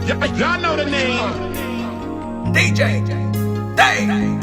Y'all know the name. DJ Dave.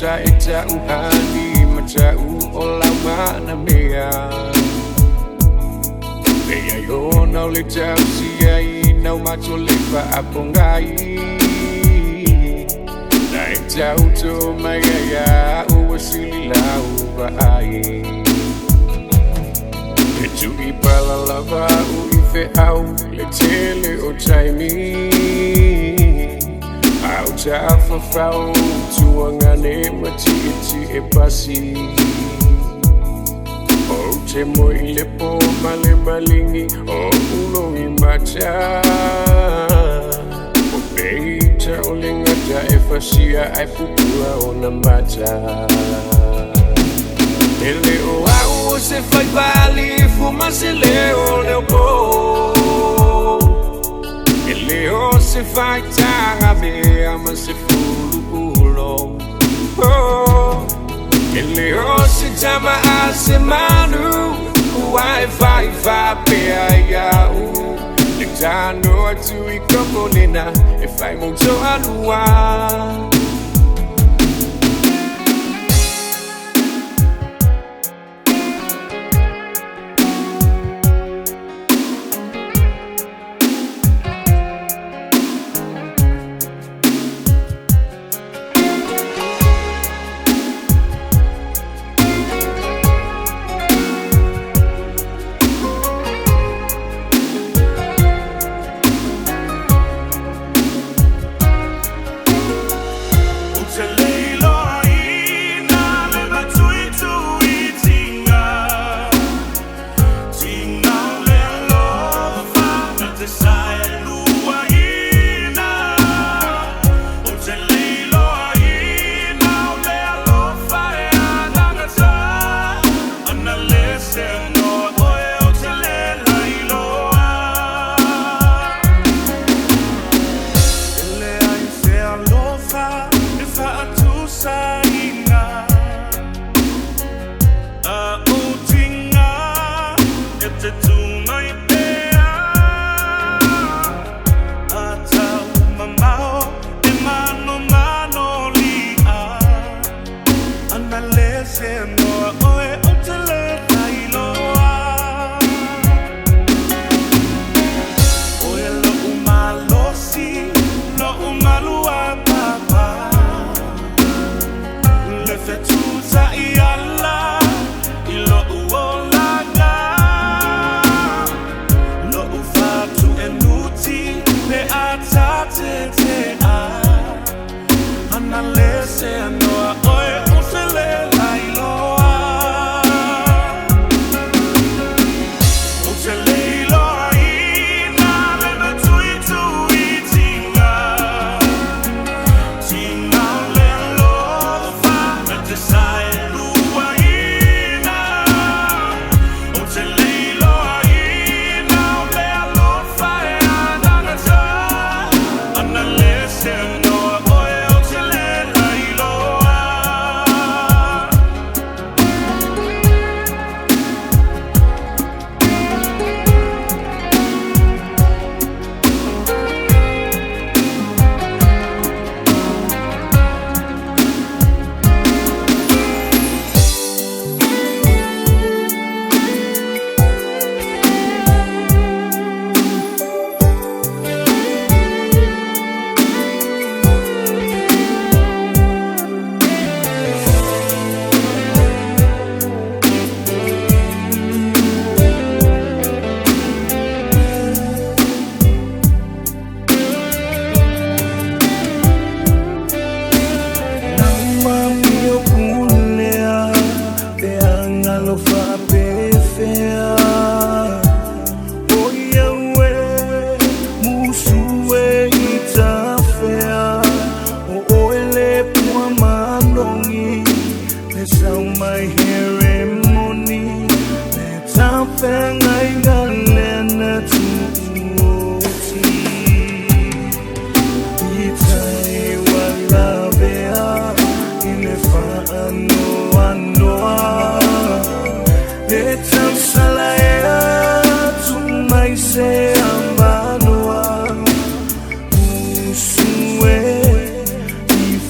sa e tau hani ma tau o lau mana mea. Le ai ona o le tau si ai nau mato le faapongai. Na e tau to mai ai a ua sili lau vaai. E tui pala lava u i fe au le tele o taimi. Au tafafau tuangane ma tiiti e pasi. O te moi i le po ma le malingi o ulongi mata. O peita o le ngata e fasia ai pupula o na mata. E le o au o se fai pali fuma se leo leo po. E le o se fai tanga mea ma se fulu ulo. Oh. E le o se tama a se manu ua e fai fa pea ia u. Le tano atu i koko nena e fai mo to alua.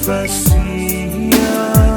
Fasia.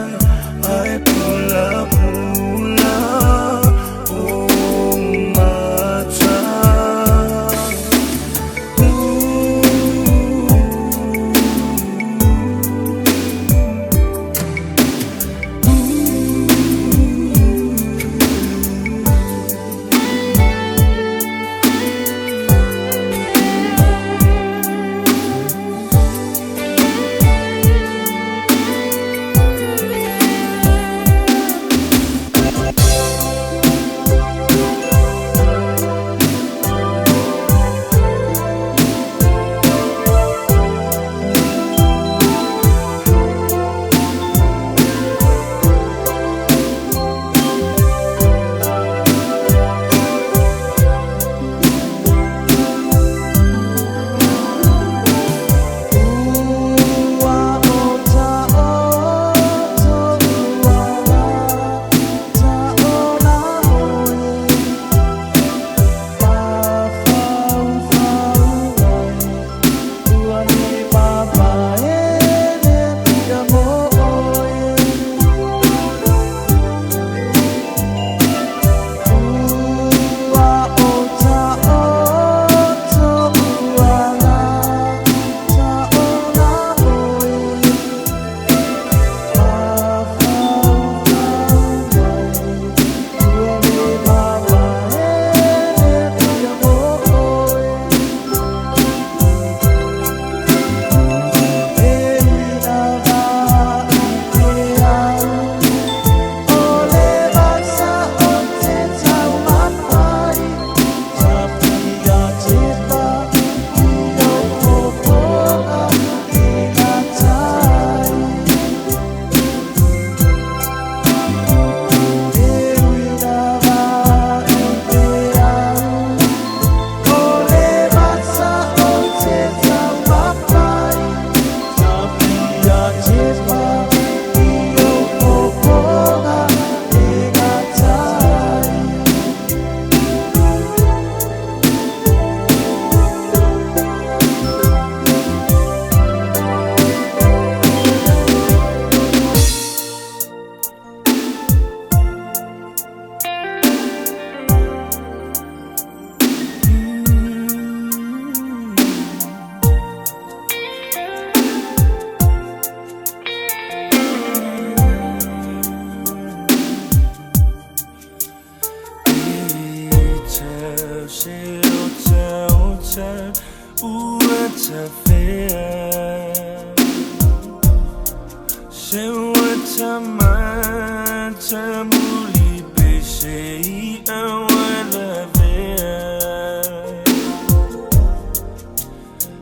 这我他妈这不离被谁安慰了别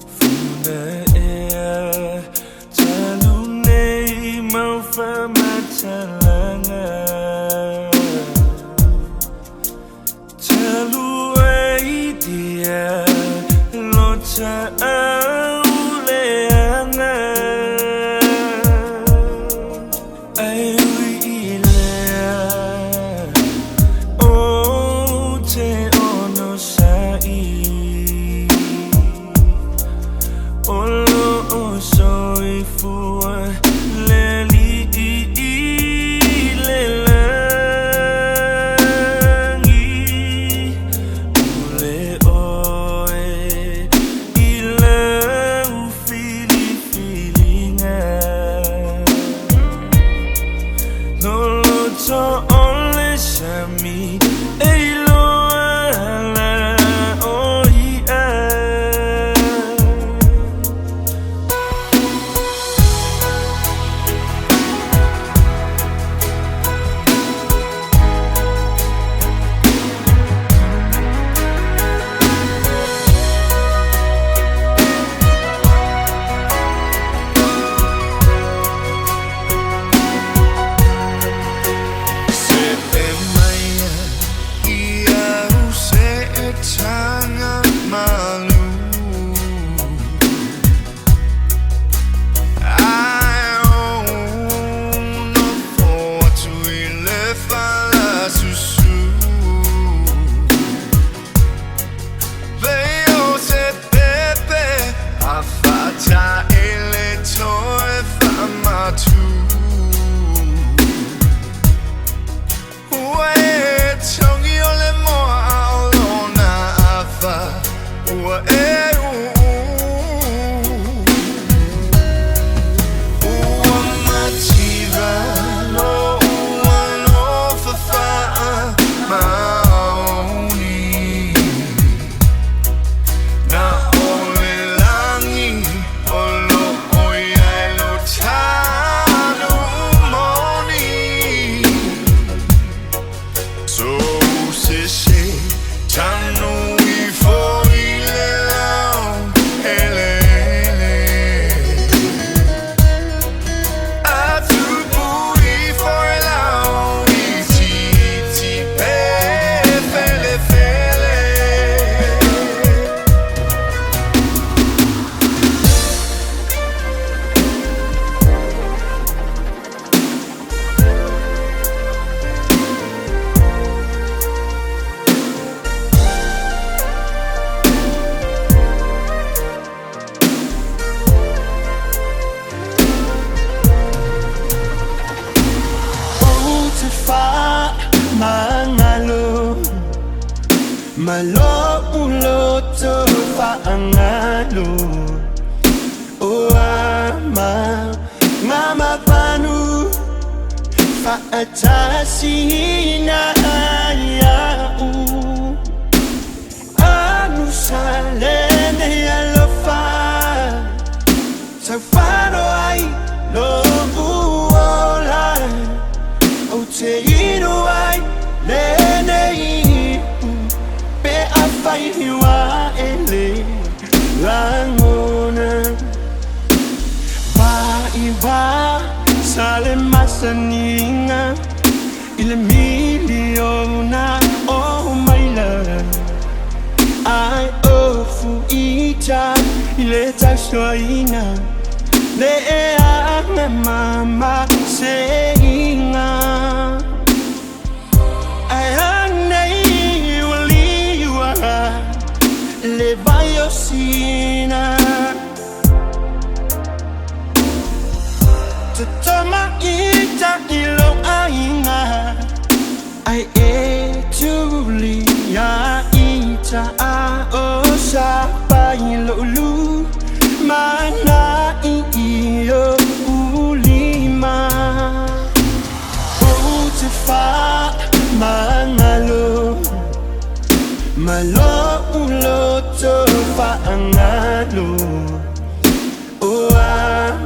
负的这路内冒犯马车了这路为的落差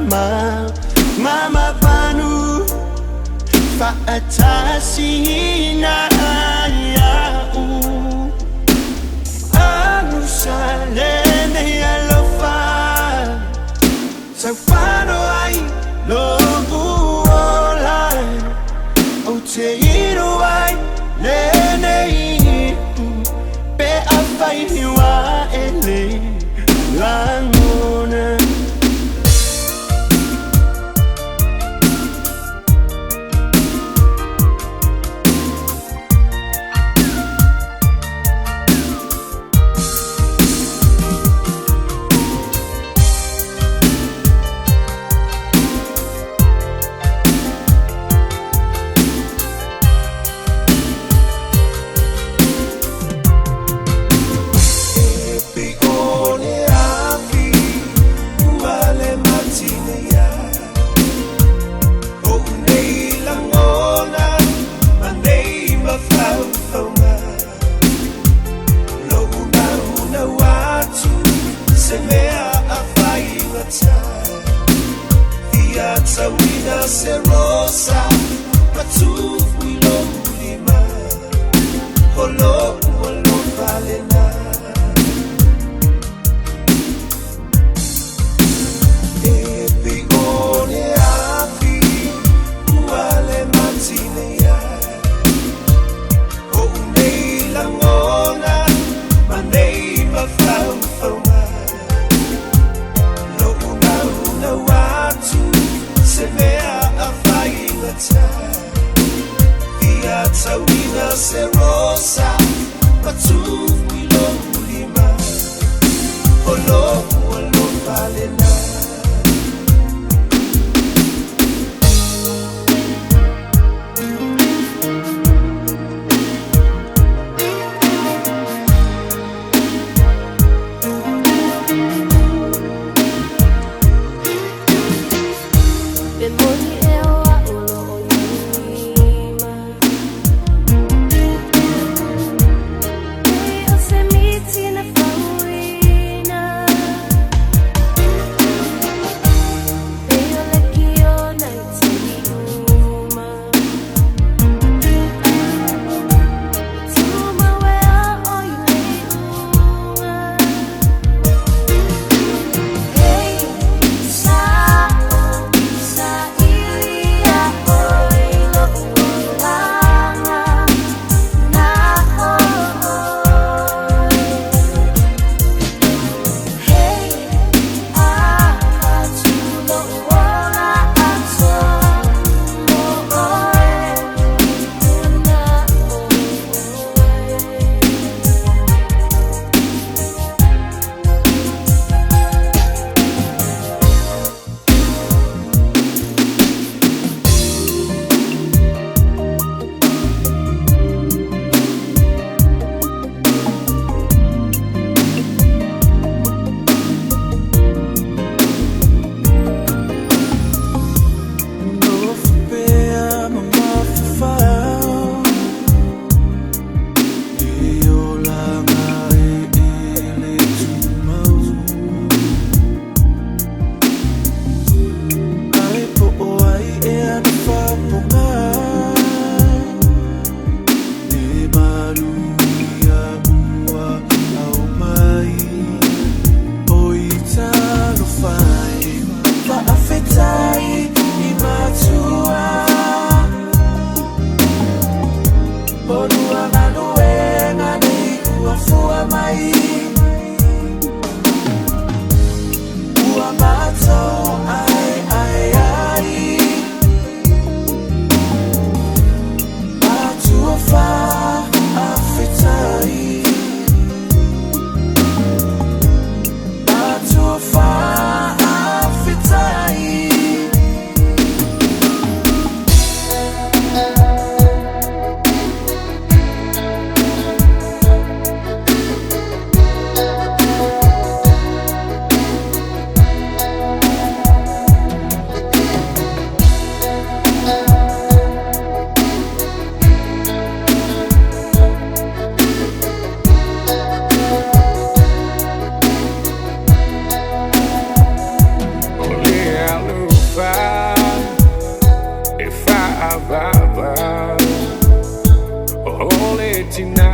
Mama, mama, Fa'atasina ia'u Alusaleme alofa Saufano ai lo'u ola Ou te inu ai lenei Pe afai ni ua e le lagona. E le afi ua le matine ia O nei lagona ma nei mafaufauga Lou naunau atu se mea afaigata Fia tauina se rosa matufu i lou lima O lou alofa lena. E pei o le afi ua le matine ia O nei lagona ma nei mafaufauga Lou naunau atu se mea afaigata Fia tauina se rosa matufu i lou lima O lou alofa lena. Pe moni e o a'u o lo'o i lima. Pei o se miti na fauina.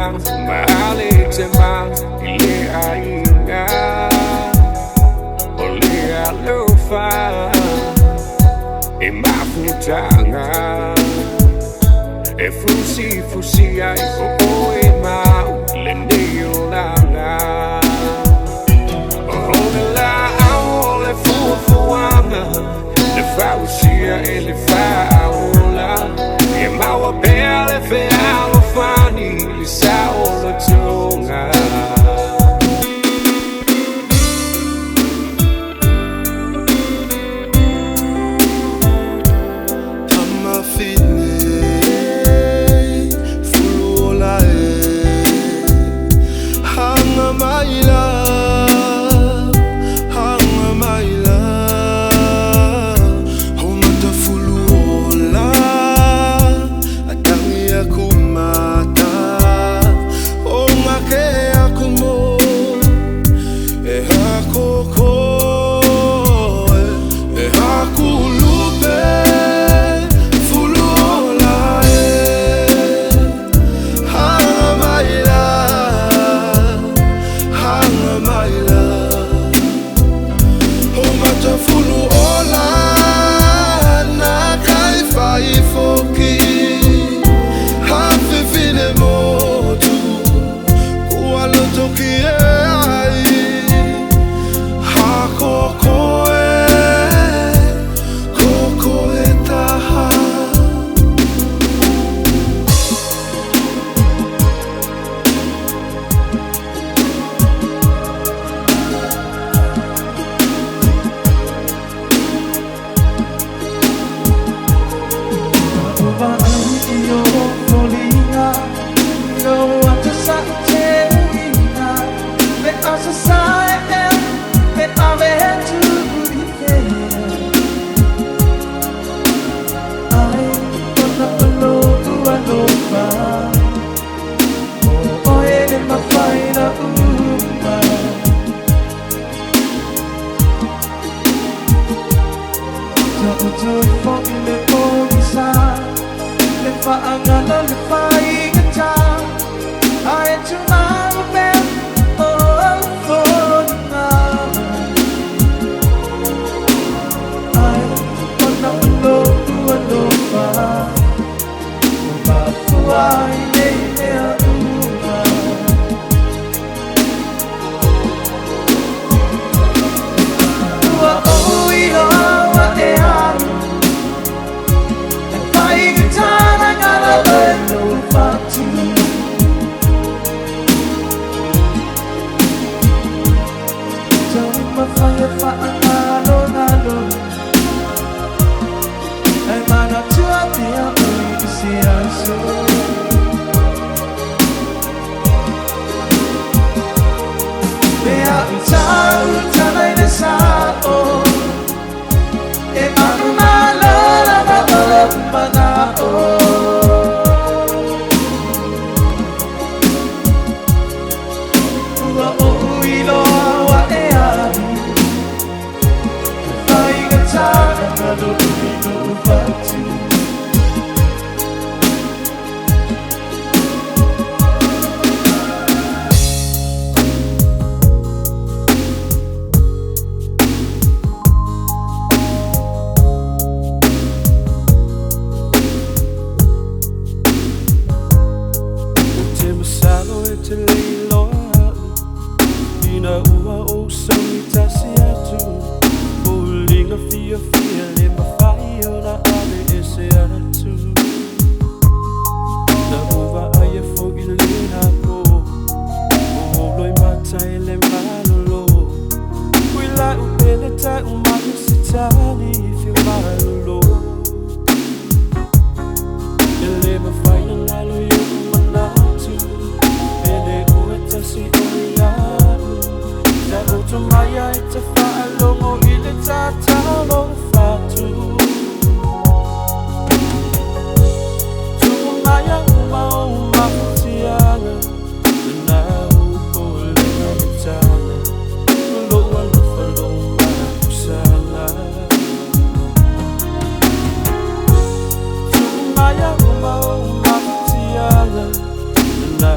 Ma le tema i le aiga O le alofa E mafutaga E fusi fusi ai o oe mau lenei olaga O le laau o le fuafuaga Le fausia e le faaola Ia maua pea le fealofani Le saolotoga. Tamafine fuluola e hanga maila, hanga maila o mata fuluola atangi aku mata o ngake aku mo e hakoko e hakulupe fuluola e hanga maila, hanga maila o mata fuluola na kai faifoki hafifine motu kualotoki e ai hakokoe koko e taha. Te masalo e te leiloa Ina ua o saui tasi atu O linga fia fia le mawhai o na ave e se atu Na uva ai e fo i le na po O oloi mata e le malolo Ui la u pele ta u mai se tani fi malolo E le mawhai na ngalo i o manatu Pele ua tasi o iau Ta oto mai ai te whaalongo i le tatalo whatu Tuku mai a uma o mafutianga Na upo lenga mitanga Lo alofa lo makusanga Tuku mai a uma o mafutianga Na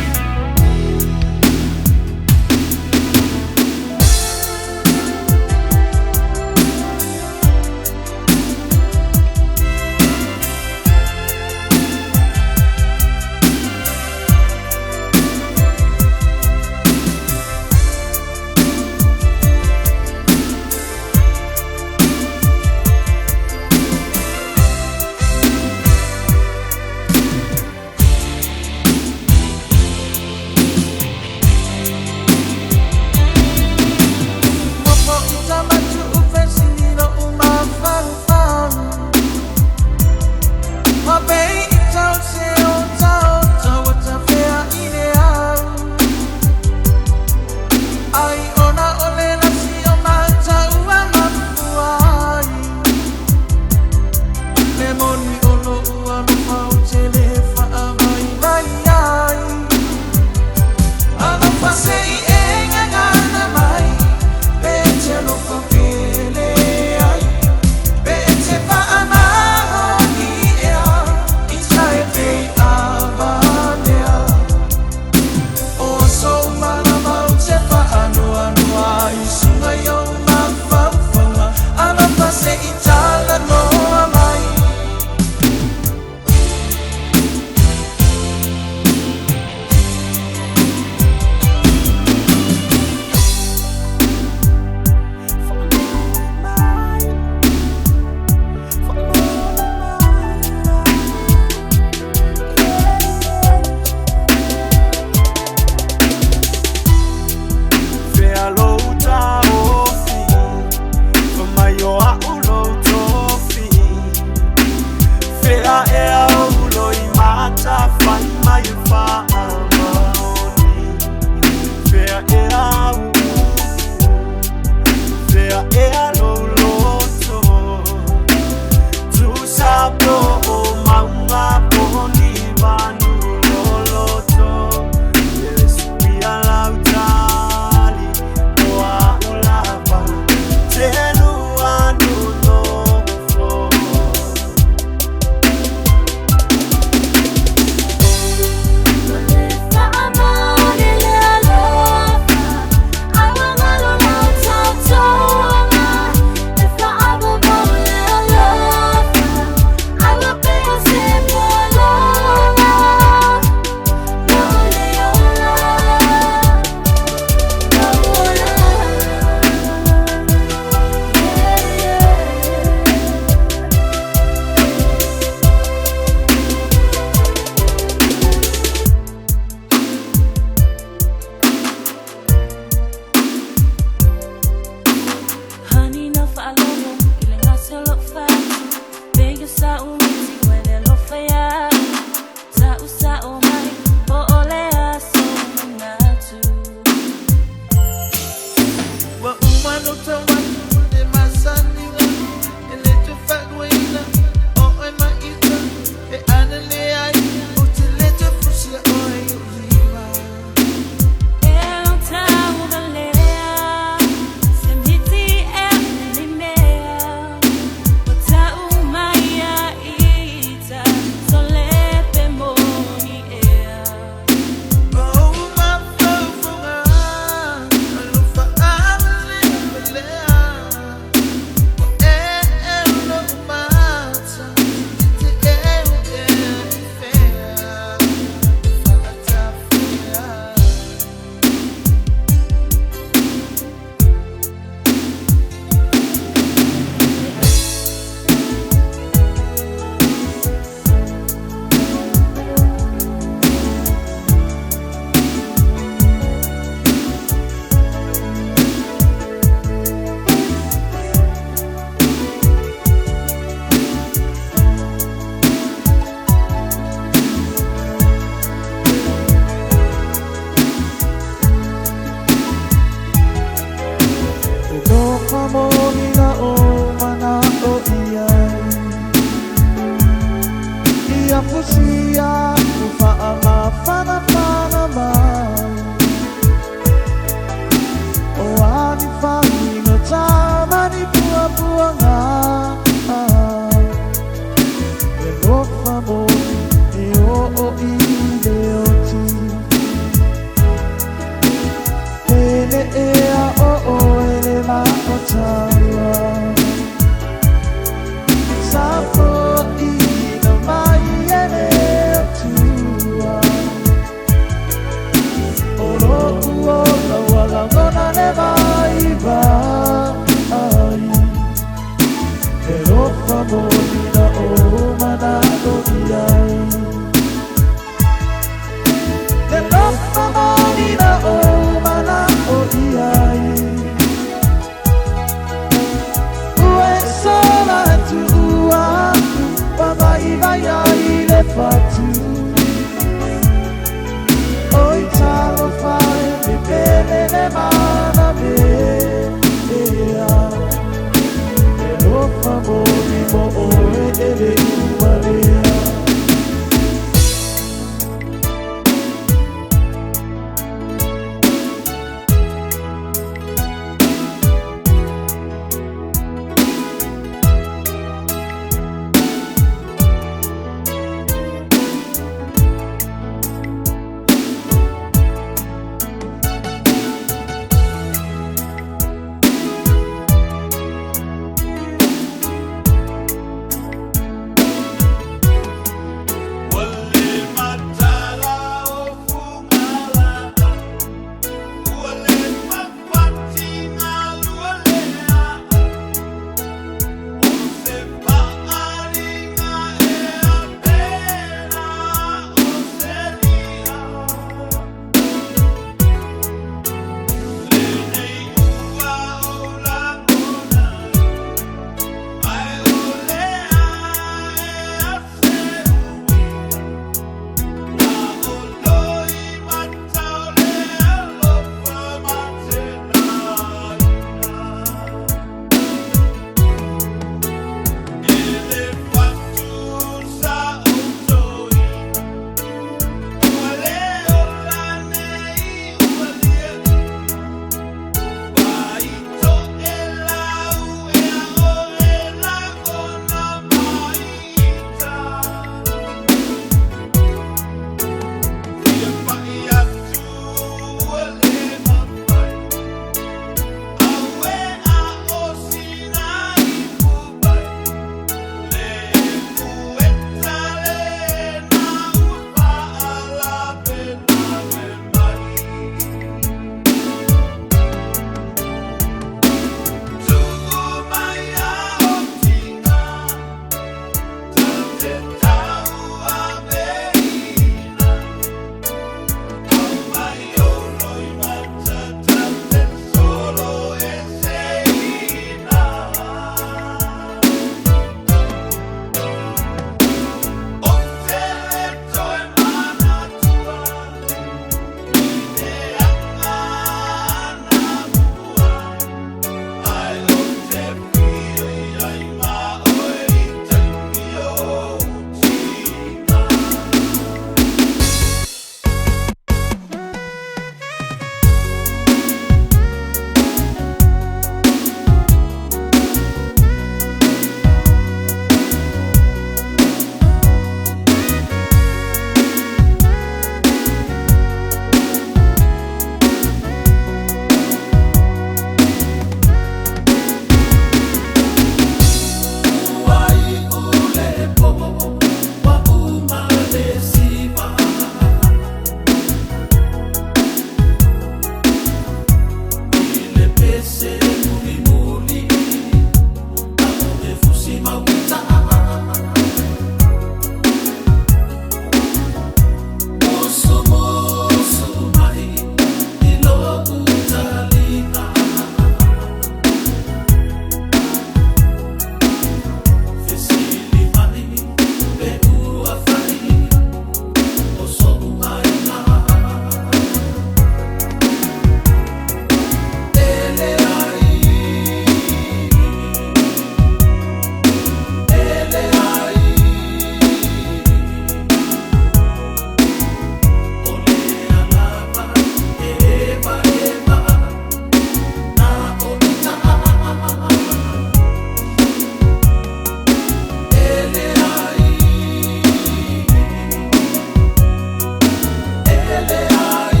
lele ai.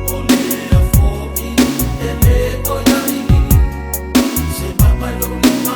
O lea fo'i e lē o iai se mama i lou lima.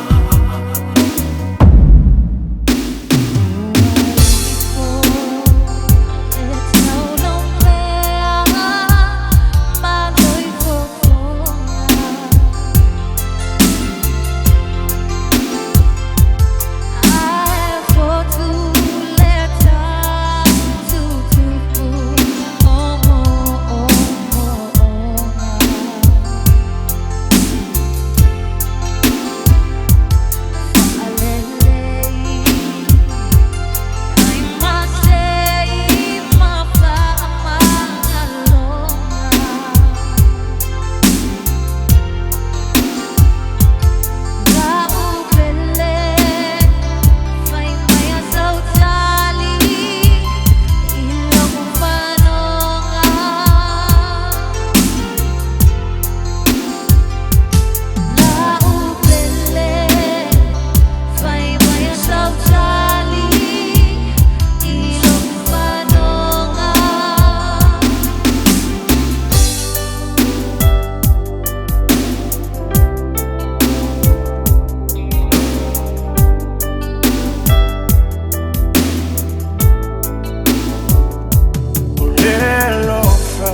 O le alofa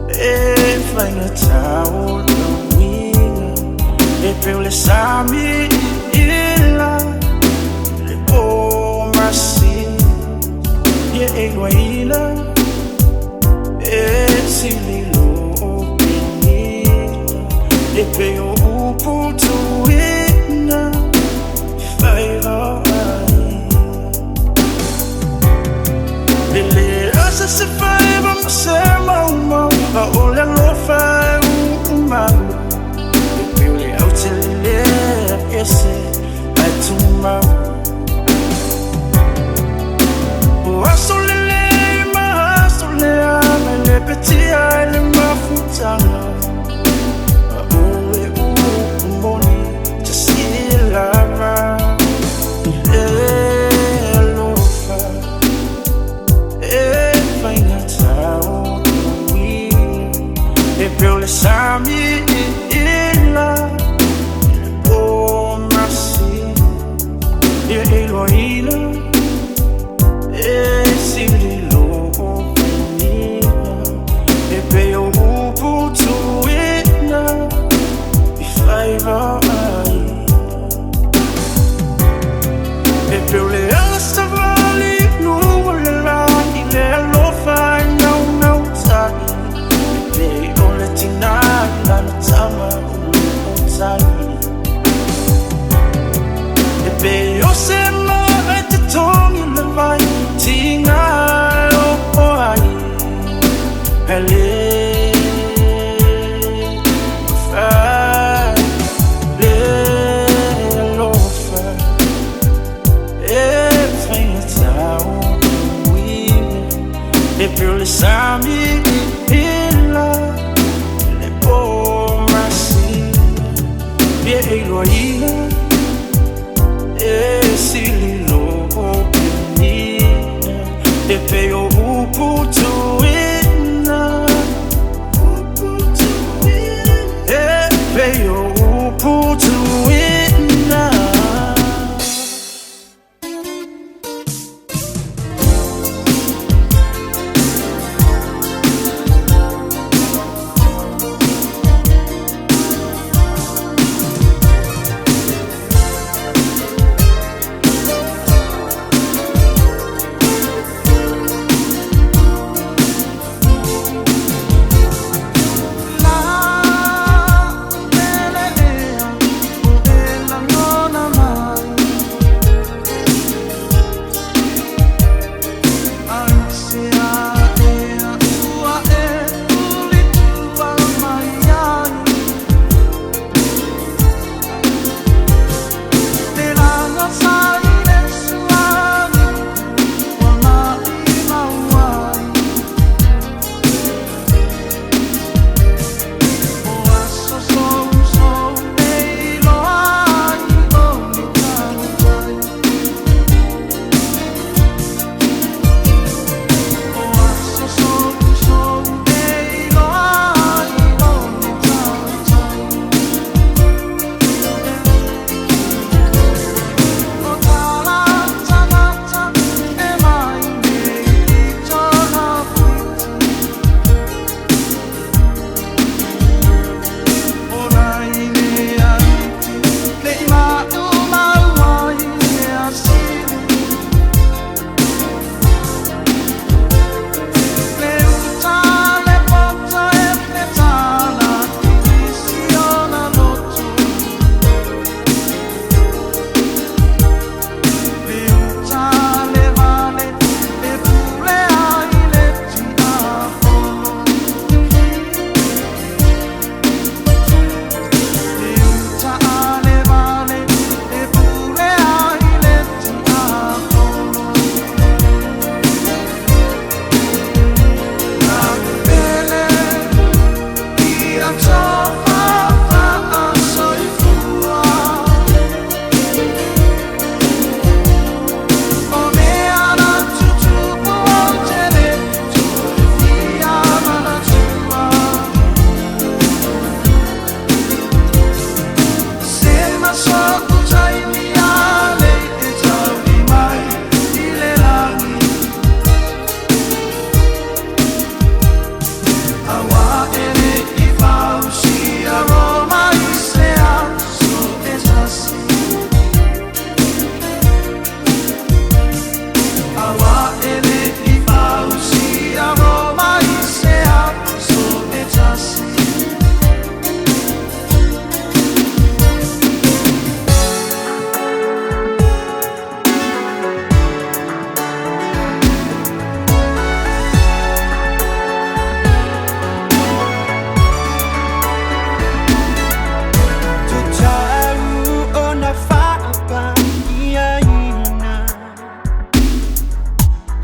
e faigata ona uiga, e peu le sami ila le po masina ia e iloaina e sililo o penina e pei o upu tuuina i faiva ai. E le asa se faiva ma se maumau, a o le alofa e uumau e pei o le aotelē ese ae tumau. O aso lelei ma aso leaga, e le petia i le mafutaga, a o le upu moni tasi lava i le alofa e faigata ona uiga, e pei o le sami ila i le po masina ia e iloaina e sililo o penina e pei o upu tuuina i faiva ai. E pei o le ala savali i luga o le lagi, le alofa e naunautai, e pei o le tinā i lana tama o lo o tali. E pei o se maa e totogi le vai, tiga e oo ai, ae lē mafai le alofa e faigata ona uiga, e pei o le sami ila i le po masina ia e iloaina e sililo o penina e pei o upu tuuina e pei o upu tuuina.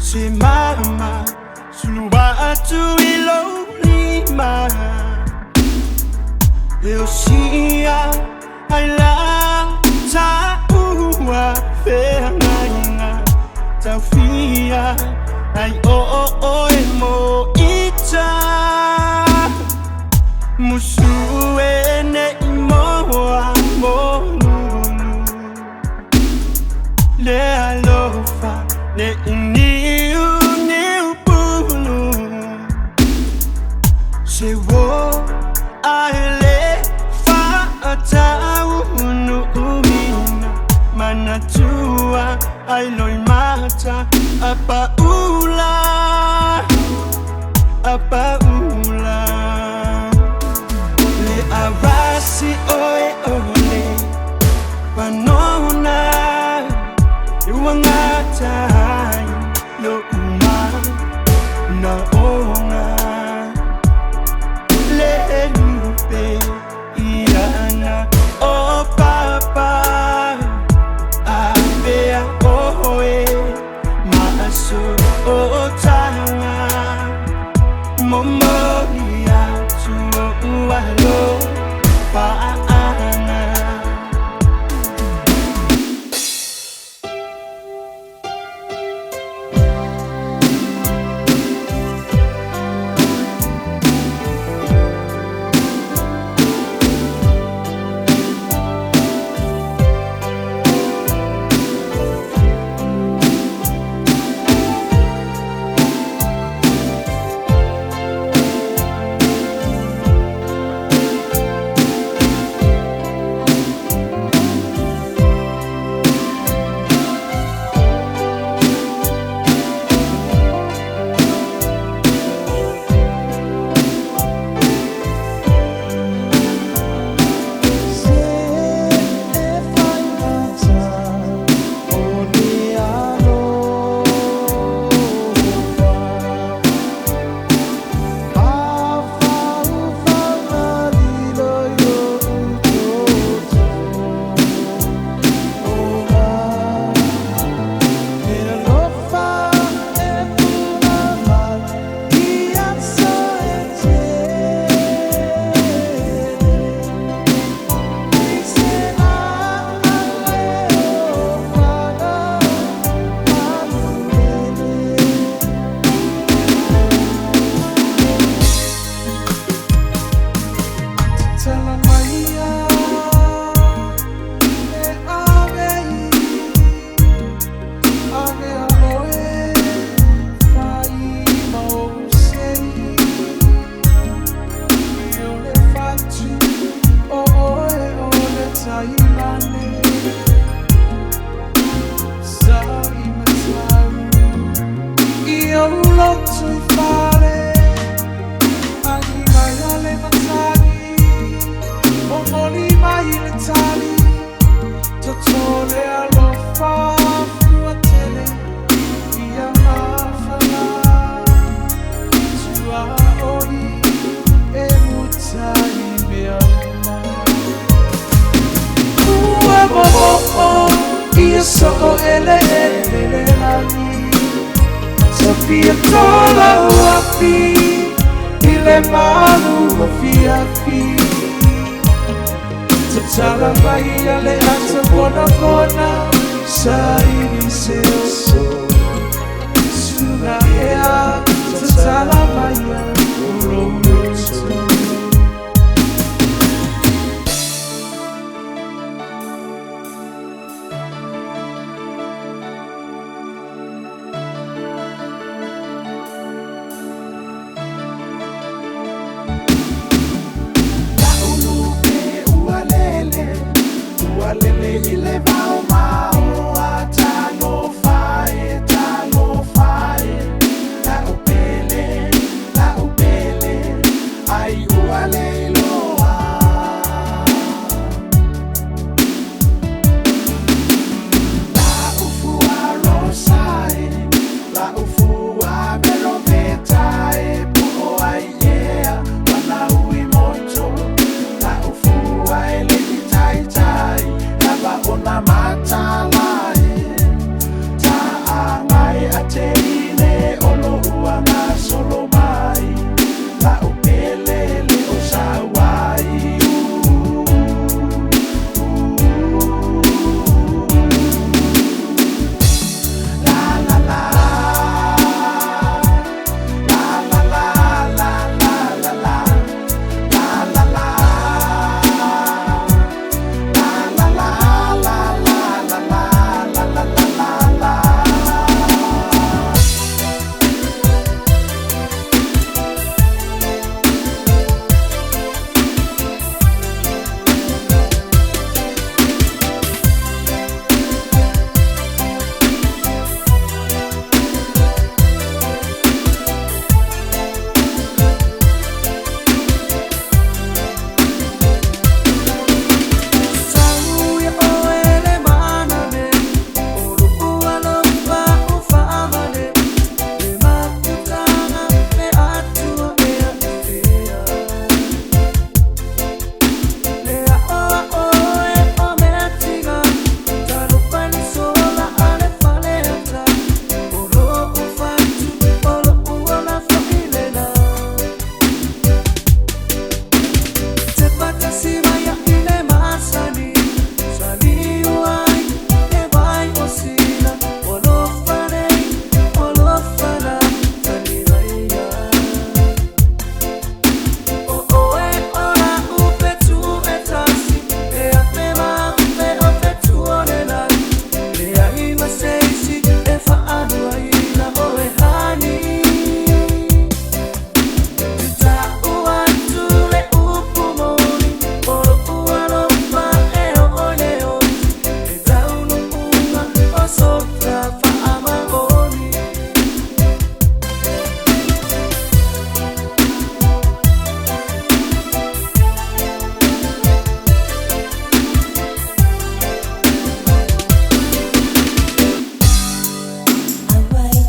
Se mama Sulua atu i lou lima E o sia ai la Taua feagaiga Taufia ai o o oe mo ita Musu e nei moa monunu Le alofa ne i niu niu pulu Se wo a le faataunu umina Manatua ai loi mata Apaula Apaula Le arasi oe ole Panona Iwangatai Lo uma Na onga Le lupe Iana O papa Apea oe Maaso o tanga Momori atu o ualo Paanga.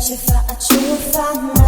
Te whaatufa.